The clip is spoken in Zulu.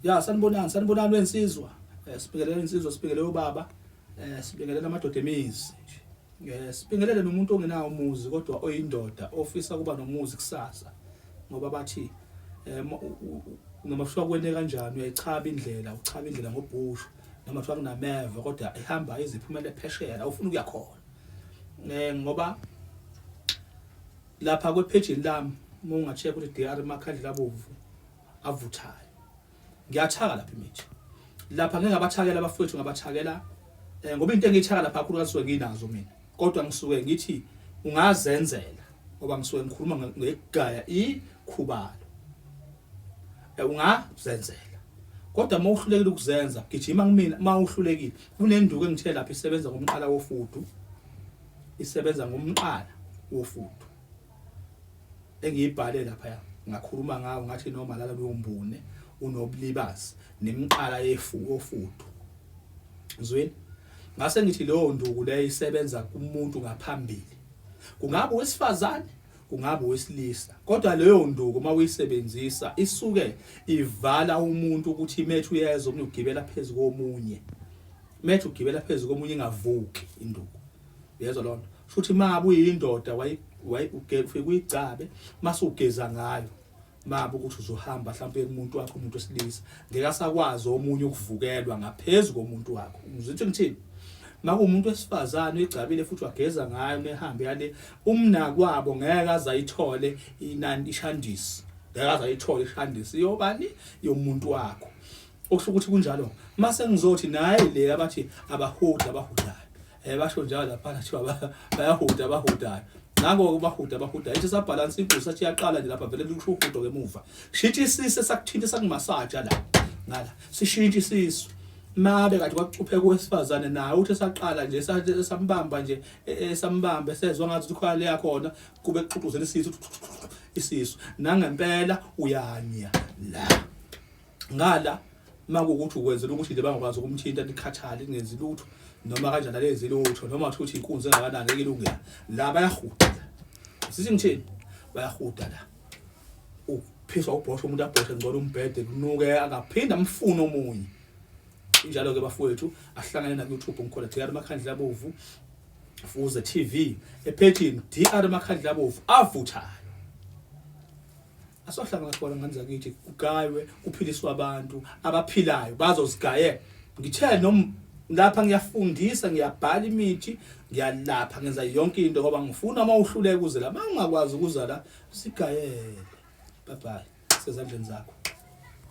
Ya, sanibonani, sanibonani wensizwa. Sibingelele insizwa, sibingelele ubaba, sibingelele amadoda emizi nje. Sibingelele nomuntu ongenawo umuzi kodwa oyindoda ofisa ukuba nomuzi kusasa. Ngoba bathi noma kuthiwa kwene kanjani uyayichaba indlela, uchaba indlela ngobhushu noma kuthiwa kunameva kodwa ihamba iziphumele phesheya la ufuna ukuya khona. Ngoba lapha kwephejini lami uma unga-check ukuthi DR Makhandlela Abovu avuthayo. Ngiyathaka lapha imithi. Lapha ngeke ngabathakela abafowethu ngabathakela ngoba into engiyithaka lapha kakhulu kasuke nginazo mina. Kodwa ngisuke ngithi ungazenzela ngoba ngisuke ngikhuluma ngegaya ikhubalo. Ungazenzela. Kodwa uma uhlulekile ukuzenza gijima kumina uma uhlulekile kunenduku engithe lapha isebenza ngomqala wofudu. Isebenza ngomqala wofudu. Engiyibhale lapha ngakhuluma ngawo ngathi noma lala lombune unobulibazi nemiqala yefu ofudu zwini ngase ngithi leyo nduku leyo isebenza kumuntu ngaphambili, kungabe owesifazane, kungabe owesilisa, kodwa leyo nduku uma uyisebenzisa isuke ivala umuntu ukuthi imethu uyeza omunye ugibela phezu komunye, methu ugibela phezu komunye ingavuki induku. Uyezwa lonto? Shuthi mabe uyindoda ufike uyigcabe mase ugeza ngayo mabe ukuthi uzohamba mhlawumbe kumuntu wakho umuntu wesilisa ngeke asakwazi omunye ukuvukelwa ngaphezu komuntu wakho. Ngizithi ngithini? Makuwumuntu wesifazane uyigcabile futhi wageza ngayo mehambe yale umnakwabo ngeke aze ayithole inani ishandisi, ngeke aze ayithole ishandisi yobani yomuntu wakho. Okusho ukuthi kunjalo mase ngizothi naye le abathi abahudi abahudayo basho njalo lapha kuthiwa bayahuda abahudayo, nango-ke bahuda abahudayo ithi sabhalansa inkuzi sathi iyaqala nje lapha vele lusho uhudo ngemuva shintsha isisu esakuthinta sakumasaja la ngala sishintsha isisu mabe kade kwacupheka owesifazane naye uthi esaqala nje esambamba nje esambamba esezwa ngathi ukuthi khona leya khona kube kuxuxuzela isisu isisu nangempela uyanya la ngala makuwukuthi ukwenzela ukuthi nje bangakwazi ukumthinta likhathale lingenzi lutho noma kanjani alenzi lutho noma uthi inkunzi engakanani ngeke ilunge la bayahuda la sithi ngithini bayahuda la uphiswa ubhosha umuntu abhoshe ngcono umbhede kunuke akaphinda amfune omunye. Injalo ke bafowethu, ahlangane na YouTube ngikhona DR Makhandlela Abovu Fuze TV ephejini DR Makhandlela Abovu avuthayo. Asohlangana khona ngane zakithi kugaywe kuphiliswa abantu abaphilayo bazozigayela. Ngithe noma lapha ngiyafundisa ngiyabhala imithi ngiyalapha ngenza yonke into ngoba ngifuna uma uhluleka uze la uma ungakwazi ukuza la sigayele. Bye bye sezandleni zakho.